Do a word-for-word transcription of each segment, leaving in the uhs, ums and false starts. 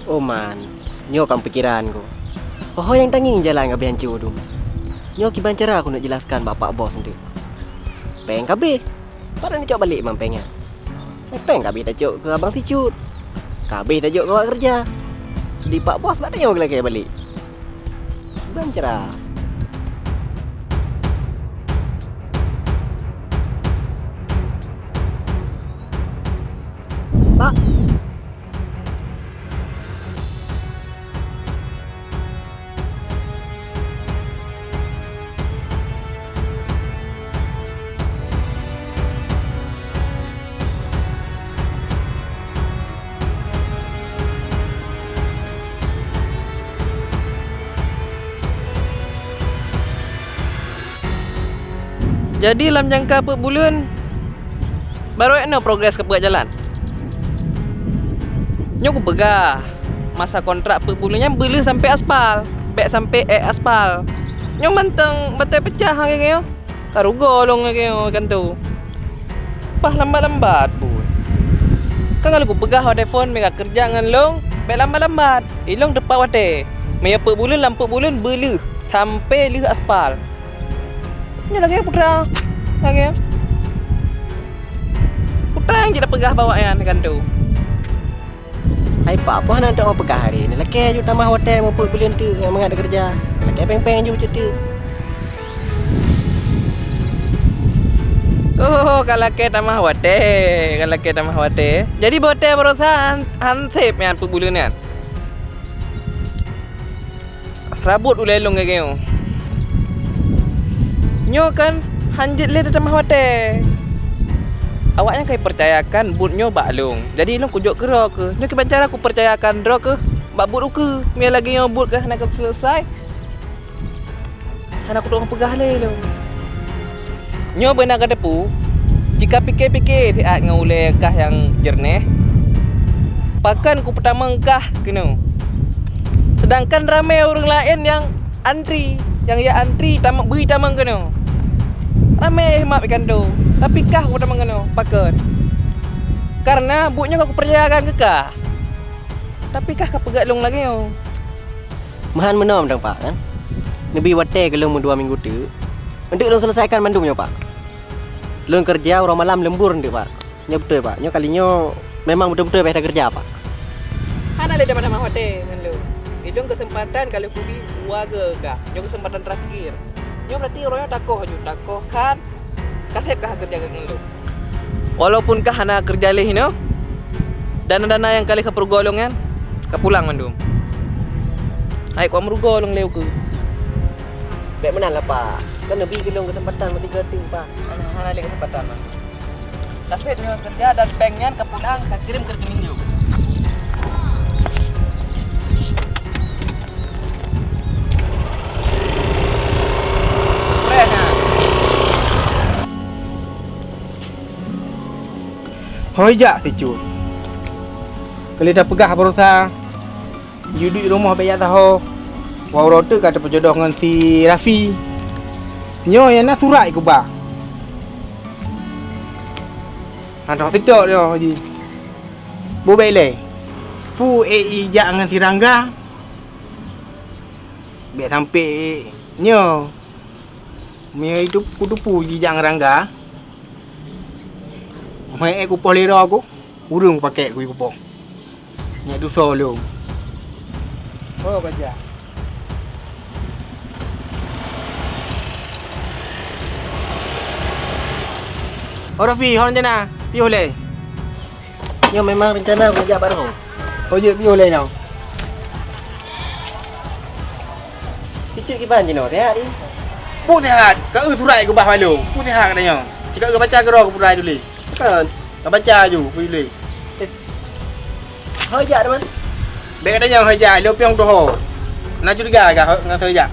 Oh man, nyoe kan pikiran ku. Ho-ho nyang tangieng jalan ka abéh hanco dum. Nyoe kiban cara kuneuk jelaskan bak Pak Bos eunteuk. Péng ka abéh. Pat neucok balek man péng nyan. Péng ka abéh tacok keu abang sicut. Ka abéh tajok keu awak keureuja. Di Pak Bos bak tanyoe geulakée balek. Kiban cara. Pak. Jadi lam jangka peuet buleuen, barô ék nyoe progres keu peuet jalan. Nyoe kupeugah, masa kontrak peuet buleuen nyan beuleuh sampoe aspal, bék sampoe ék aspal. Nyoe mantong batée peucah lagée nyoe. Ka rugoe lôn lagée nyoe kan tu. Pah lambat-lambat buet. Kan ka lôn kupeugah watée phon meunyo ka keureuja ngon lôn, bék lambat-lambat. Ilôn teupat watée. Meunyo peuet buleuen lam peuet buleuen beuleuh sampoe lheueh aspal. Nyoe lagée putra. Lagée. Putra nyang jeuet peugah bak awaknyan kan tu. Hai Pak, peue hana teupeugah hari nyoe? Lakée ju tamah watée meupeuet buleuen teuk nyang mangat keureuja. Lakée péng-péng ju cit teuk. Oh, ka lakée tamah watée, ka lakée tamah watée. Jadi watée barosa han, han sép nyan peuet buleuen nyan. Seurabot ulée lôn lagée nyoe. Nyoe kan han jeuet lé tatamah watée. Awaknyan ka jipeucayakan buet nyoe bak lôn. Jadi lôn kujok keudroe keuh. Nyoe kiban cara kupeucayakan droe keuh bak buet ukeue. Meunyo lagée nyoe buet keuh hana kuseuleusoe, hana kutueng peugah lé lôn. Nyoe beuna kateupeue, jika pike-pike siat ngon ulée kah nyang jeureunéh, pakon kupeutamong kah keunoe. Seudangkan ramé ureuëng laén nyang antri, nyang ya antri tamong, beui tamong keunoe. Ramé mat ikan tu, tapi kah kupeutamong keunoe, pakon? Kareuna buet nyoe ka kupeucayakan keu kah. Tapi kah ka peugét lôn lagée nyoe. Meuhan meunoe mantong, Pak, kan? Neubi watée keu lôn meudua minggu teuk. Eunteuk lôn seuleusaikan mandum nyoe, Pak. Lôn keureuja uroe malam leumbur eunteuk, Pak. Nyoe beutôi, Pak. Nyoe kali nyoe memang beutôi-beutôi payah takeureuja, Pak. Hana lé tamah-tamah watée ngon lôn. Ilôn keuseumpatan ka lheueh kubi dua keu kah. Nyoe keuseumpatan teurakhir. Nyoe beurati uroe nyoe takoh aju, takoh khan. Ka sép kah keureuja ngon lôn. Walaupun kah hana keureuja lé hinoe, dana-dana nyang ka lheueh kapeurugoe lôn nyan, kapulang mandum. Hai, kumeureugoe lôn lé ukeue. Bék meunan lah, Pak. Kan neubi keu lôn keuseumpatan meusigoe teuk, Pak. Hana, hana lé keuseumpatan, Pak. Ka sép nyoe keureuja dan péng nyan kapulang, kakirém keu rekening lôn. Preh nyan. Hôi jak sicut. Keu lheueh tapeugah barosa, jih duek rumoh bék jak saho. Wah, uroe teuk ka tapeujodoh ngon si Rafi. Nyoe nyang na surat keubah. Hana teuseutôt nyoe jih. Bubé lé. Peue ék ijak ngon si Rangga? Bék sampoe ék nyoe. Meunyoe itu kuteupeu jijak ngon Rangga, meu'en kupoh lé droe ku, ureuëng pakèk kui kupoh. Nyak dusoe lôn. Oh, baja. Oh, Rafi, ho rencana, piôh lé. Nyoe memang rencana kujak baroe. Oh, jeuet piôh lé nyoe. Sicut kiban jinoe, sehat, Di? Peue sehat? Ka eu surat keubah bak lôn. Peue sehat gata nyoe? Cit ka eu baca keudroe keu peue tuléh. Kan? Ka baca aju, peue tuléh. Eh. Hôi jak, teman. Bék gata nyoe hôi jak, lôn piôh tuho. Na curiga kah ngon hôi jak?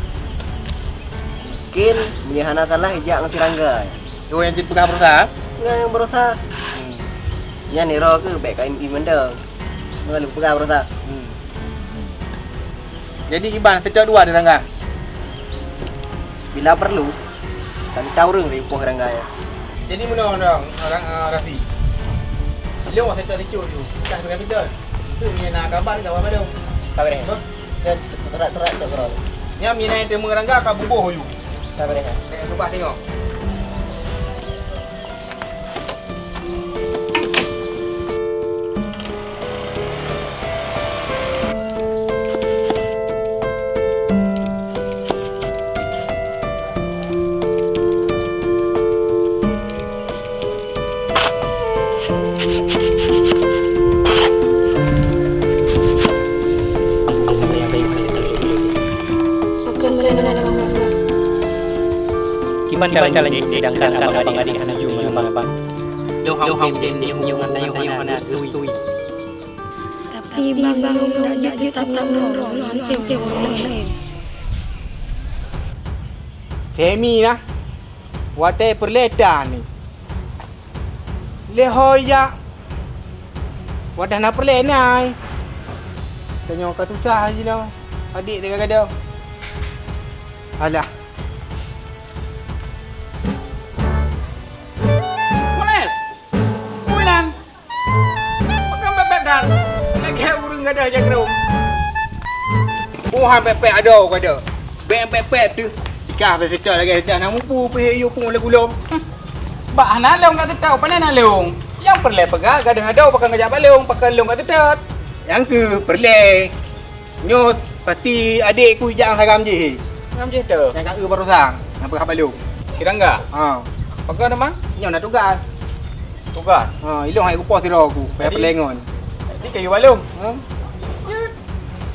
Mungkin, meunyoe hana salah, jak ngon si Rangga. Oh, nyang jeuet peugah barosa? Ngon nyang barosa. Hmm. Nyan niro keuh bék ka imeum-imeum mantong. Ngon lôn peugah barosa. Hmm. Jadi kiban seutôt dua di Rangga? Bila perlu, ka mita ureuëng dari poh Rangga nyan. Jadi meunoe dong, orang, ah, Rafi. Ilôn wah seutôt sicut ju, kah peugah seutôt. Tu nyan na kaban ka Abang Badong. Ka beureh. Hah? Nyan terak-terak cok keudroe. Nyan mina teumeu rangga ka buboh yu. Ka beureh. Nyan keubah tengok. Kiban jalan jih, seudangkan abang adik hana setuju ngon abang. Lôn hana setuju. Tapi bang, lôn jak jeuet tatap ngon droe, lôn até ureueng laén. Femi nah, watèe peureulèe tan ni. Lé ho jak. Watèe na peureulèe nai. Tanyoe ka susah jinoe. Adik deka gadôh. Alah. Mones! Peue nan? Pakon pèt-pèt that? Lagèe ureueng gadôh jagrong. Tuhan pèt-pèt adoe gata. Bèk pèt-pèt teuh. Ikah bèk seutôt lagèe dah na mupu pih yue pun lé gulong. Bak hana lôn ka seutôt, pane na lôn. Nyang peureulèe peugah gadôh adoe pakon geujak bak lôn, pakon lôn ka seutôt. Nyang keuh peureulèe. Nyoe pasti adék ku jak ngon saram jih. Saram jih teuh? Nyang ka eu barosan, nyang peugah bak lôn. Kirangga? Ha. Pakon teuma? Nyoe na tugas. Tugas? Ha, ilôn hai kupoh sidroe ku, payah peulengon. Jadi kayue bak lôn? Ha?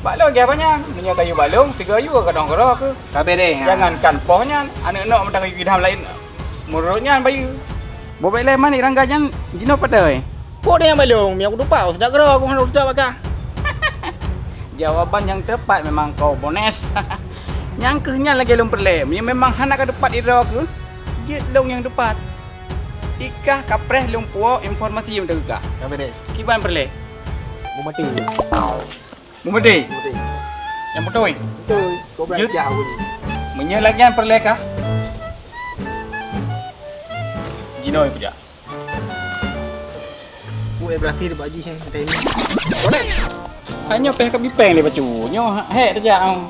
Bak lôn gèh banyak. Meunyoe kayue bak lôn, tiga yue ka dong keudroe keuh. Ka beureh, ha. Jangankan poh nyan, aneuk nyoe mantong kayue kidam laén. Meunurot nyan bayeue. Boh bèk lé manik rangga nyan jinoe padum? Kok deh nyang balong, meunyoe kutupat, oh, seudap keudroe, aku hana seudap bak kah. Jawaban nyang teupat memang kau, Mones. Nyang keuh nyan lagèe lôn peureulèe, meunyoe memang hana ka tupat di droe keuh, jeuet lôn nyang tupat. Ikah kapreh lôn puwoe informasi nyang teuka. Ka beureh. Kiban peureulèe? Meumaté. Meumaté? Meumaté. Nyang beutôi? Beutôi. Kau Jeuet. Belajar aku ni. Meunyoe lagèe nyan peureulèe kah? Jinoe peujak. Ku eh berhasil bak jih, eh, kata ini. Hai nyoe pèh ka bi pèng lé bacut. Nyoe ha-, hèk teujak, oh.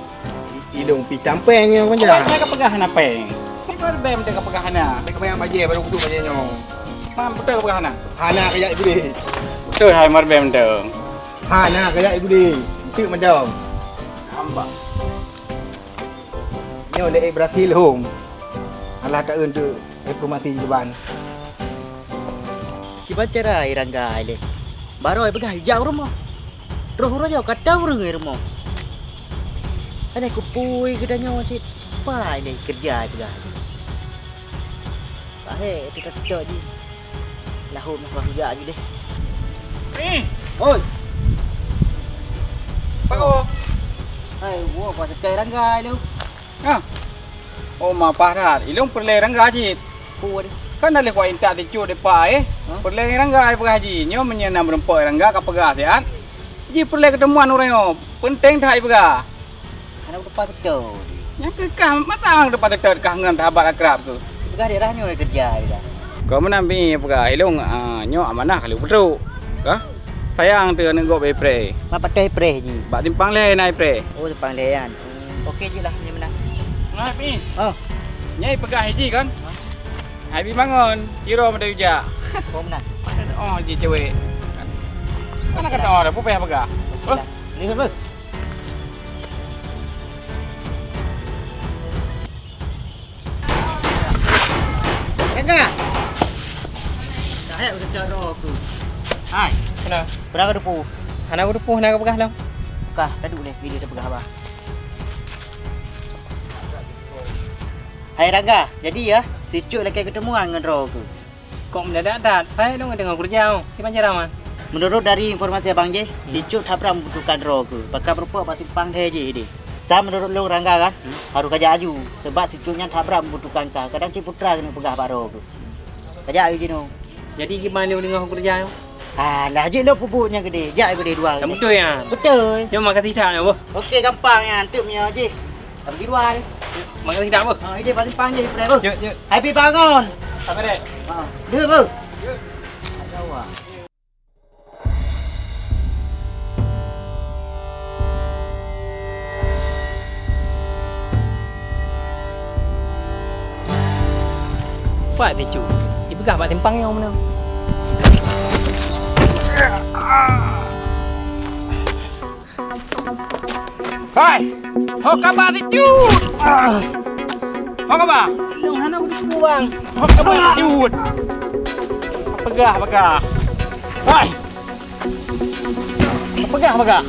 I-, ilong pi tampeng nyang panjang. Hai ka peugah hana pèng. Hai baru bèe meuteuk ka peugah hana. Hai ka peugah bajèe baru kutuk bajèe nyoe. Man beutôi ka peugah hana? Hana kajak ibu deh. Beutôi hai mar bèe meuteuk. Hana kajak ibu deh. Enteuk mantong. Hamba. Nyoe lé eh berhasil hom. Alah taeun teuk. Informasi di depan. Kiban cara irangga ilèe? Baroe peugah jak u rumoh. Troh uroe nyoe ka tau ureueng i rumoh. Alah kupui geutanyoe cit. Pai lé keureuja peugah. Bahé itu tak setok jih. Lahom lah bah jak jih deh. Eh! Oi! Pao! Hai, wo, pas sekai rangga lu. Hah? Oh, mapah that. Ilong peureulèe rangga cit. Peue deh? Kan daleh kuat intat ticut depa, eh. Hah? Peureulèe rangga, eh, peugah ji. Nyoe meunyoe na meureumpok rangga ka peugah siat. Ji peureulèe keuteumuan uroe nyoe. Peunteng that ipeugah. Hana teupah seutôt. Nyang keu kah masa hana teupah seutôt kah ngon sahabat akrab keuh. Peugah daerah nyoe keureuja dah. Keu meunan bi peugah ilong, ah, nyoe amanah kali peutrok. Kah? Sayang teuh aneuk gob ipreh. Mak patoh ipreh ji. Bak simpang lhèe na ipreh. Oh, simpang lhèe nyan. Oke je lah, nyoe meunan. Ngai pi. Oh. Nyai peugah iji kan? Hai bi bangon, tiro meuda ija. Oh, meunan. Mana ada oh ji cewek. Mana kata oh dah pupeh peugah. Oke lah. Ni apa? Dengar. Dah ya udah caro aku. Hai. Kenapa? Berapa depu? Hana depu, hana peugah lah. Kah, tadi boleh video dia peugah apa? Hai Rangga, jadi ya, si Cut lakèe keuteumuan ngon droe keuh. Kok mendadak that? Hai dong deungoe keureuja, oh. Kiban cara man? Menurut dari informasi abang jih, si Cut that brat membutuhkan droe keuh. Pakat meureumpok bak simpang lhèe jih deh. Sa menurut lôn Rangga kan, harôh kajak aju. Sebab si Cut nyan that brat membutuhkan kah. Kadang cit putra keuneuk peugah bak droe keuh. Kajak aju jinoe. Jadi kiban lôn deungoe keureuja, oh? Alah, jeuet lôn peubuet nyang keudeh. Jak keudeh dua. Beutôi nyan? Beutôi. Nyoe makasih that nyoe, boh. Oke, gampang nyan. Teuk meunyoe jih. Tapi di luar. Makasih that, boh. Ha, ide paling panggil, boh. Jeuet, jeuet. Happy bangun. Apa dek? Ha, dia, boh. Ada awak. Pat si Cut? Jipeugah bak simpang nyoe meunan. Hai! Ho kaba si Cut! Ah! Ho kaba? Lôn hana kuteupeu, Bang. Ho kaba si Cut? Peugah, peugah. Hai! Peugah, peugah.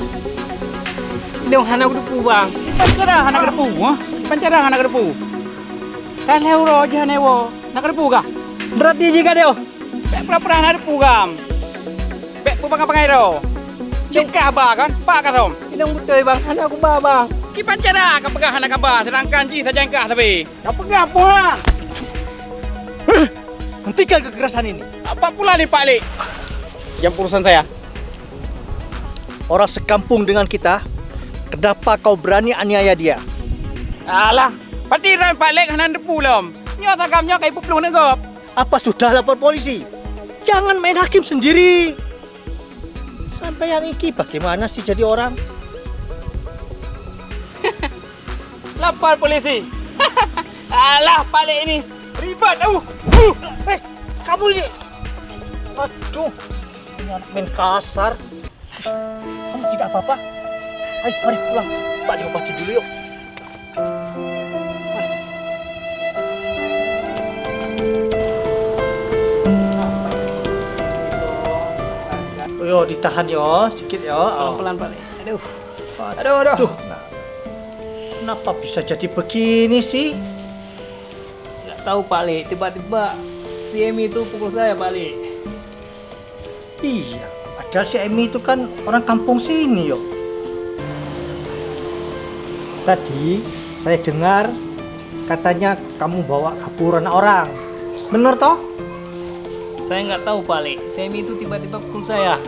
Lôn hana kuteupeu, Bang. Kiban cara hana kuteupeu, ha? Kiban cara hana kuteupeu? Ka lhèe uroe jih hana iwoe, na kuteupeu kah? Berarti jih ka deuh. Bèk pura-pura hana teupeu gam. Bèk peubangai-bangai droe. Cit kah ba kan? Ba ka som. Inong beutôi, Bang. Hana kuba, Bang. Kiban cara kapeugah hana kaba, seudangkan jih sajan kah sabe. Kapeugah peue? Hentikan kekerasan ini. Apa pula ni, Pak Lek? Jangan urusan saya. Orang sekampung dengan kita, kenapa kau berani aniaya dia? Alah, pati ran Pak Lek hana teupeu lom. Nyoe sagam nyoe ka ipeuplueng neugop. Apa sudah lapor polisi? Jangan main hakim sendiri. Sampai yang ini bagaimana sih jadi orang? Lapor polisi. Alah, Pak Lek ini ribet. Uh, uh. Eh, kamu ini. Aduh, ini anak main kasar. Kamu tidak apa-apa? Ayo, mari pulang. Pak Lek obati dulu yuk. Yo, ditahan yo, sikit yo. Oh. Pelan-pelan, Pak Lek. Aduh. Aduh, aduh. Aduh. Nah. Kenapa bisa jadi begini sih? Nggak tahu, Pak Lek. Tiba-tiba si Emi itu pukul saya, Pak Lek. Iya, padahal si Emi itu kan orang kampung sini, yo. Tadi saya dengar katanya kamu bawa kabur anak orang. Bener toh? Saya nggak tahu, Pak Lek. Si Emi itu tiba-tiba pukul saya.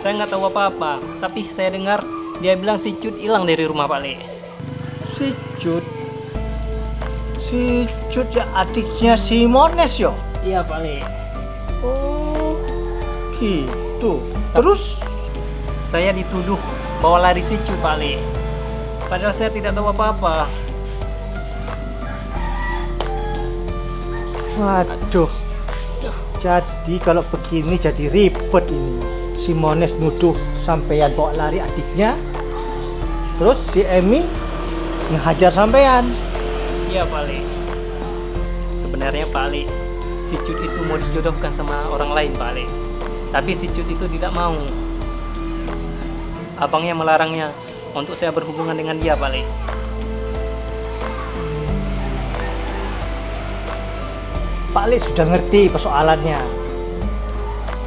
Saya nggak tahu apa-apa. Tapi saya dengar dia bilang si Cut hilang dari rumah, Pak Lek. Si Cut. Si Cut ya adiknya si Mones yo? Iya, Pak Lek. Oh, gitu. Terus? Saya dituduh bawa lari si Cut, Pak Lek. Padahal saya tidak tahu apa-apa. Waduh. Jadi kalau begini jadi ribet ini. Si Mones nuduh sampean bawa lari adiknya. Terus si Emi ngehajar sampean. Iya, Pak Lek. Sebenarnya, Pak Lek, si Cut itu mau dijodohkan sama orang lain, Pak Lek. Tapi si Cut itu tidak mau. Abangnya melarangnya untuk saya berhubungan dengan dia, Pak Lek. Pak Lek sudah ngerti persoalannya.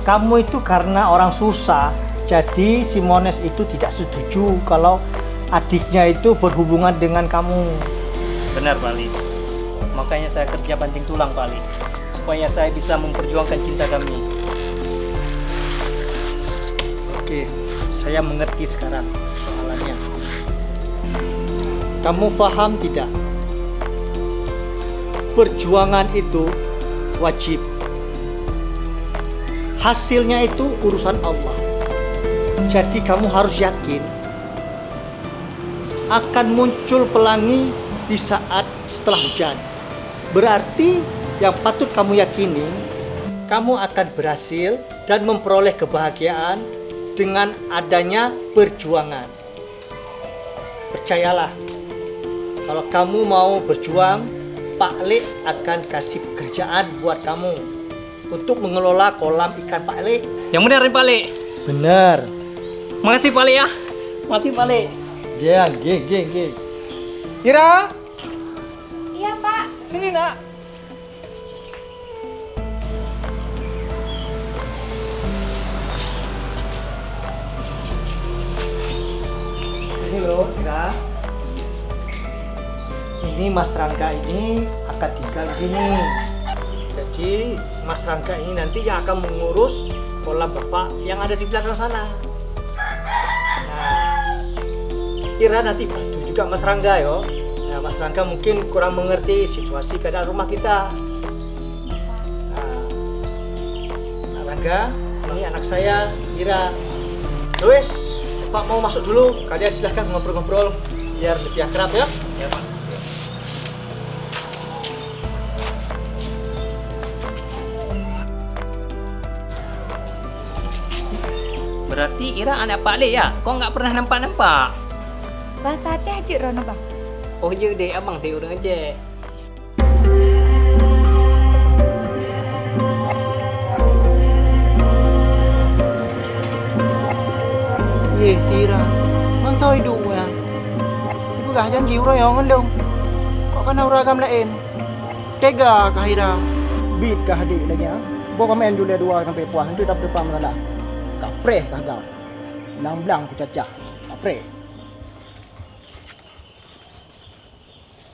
Kamu itu karena orang susah, jadi si Mones itu tidak setuju kalau adiknya itu berhubungan dengan kamu. Benar, Pak Lek. Makanya saya kerja banting tulang, Pak Lek, supaya saya bisa memperjuangkan cinta kami. Oke, saya mengerti sekarang persoalannya. Kamu faham tidak? Perjuangan itu wajib. Hasilnya itu urusan Allah. Jadi kamu harus yakin akan muncul pelangi di saat setelah hujan. Berarti yang patut kamu yakini, kamu akan berhasil dan memperoleh kebahagiaan dengan adanya perjuangan. Percayalah, kalau kamu mau berjuang, Pak Lek akan kasih pekerjaan buat kamu untuk mengelola kolam ikan Pak Lek. Yang benar ni, Pak Lek? Benar. Makasih, Pak Lek, ya. Makasih, Pak Lek. Ya, nggih, nggih, nggih. Ira? Iya, Pak. Sini, Nak. Ini loh, Ira. Ini Mas Rangga ini akan tinggal di sini. Jadi, Mas Rangga ini nanti yang akan mengurus kolam Bapak yang ada di belakang sana. Nah, Ira nanti bantu juga Mas Rangga yo. Nah, Mas Rangga mungkin kurang mengerti situasi keadaan rumah kita. Nah, Rangga, ini anak saya, Ira. Wes, Bapak mau masuk dulu. Kalian silahkan ngobrol-ngobrol biar lebih akrab ya. Ya, Pak. Berarti Ira aneuk Pak Lé ya? Kok nggak pernah nampak-nampak? Bahasa Aceh jeuet droeneuh, Bang. Oh jeuet deh, abang teuh ureueng Aceh. Yeh, si Ira. Masa idup ya? Ipeugah janji uroe nyoe ngon lôn. Kok kana uroe agam laén? Tega kah Ira? Bit kah adik lagèe nyan? Boh keumen julèe dua sampai puah, enteuk dap depan masalah. Kapreh kah gam? Nang blang kucacah. Kapreh.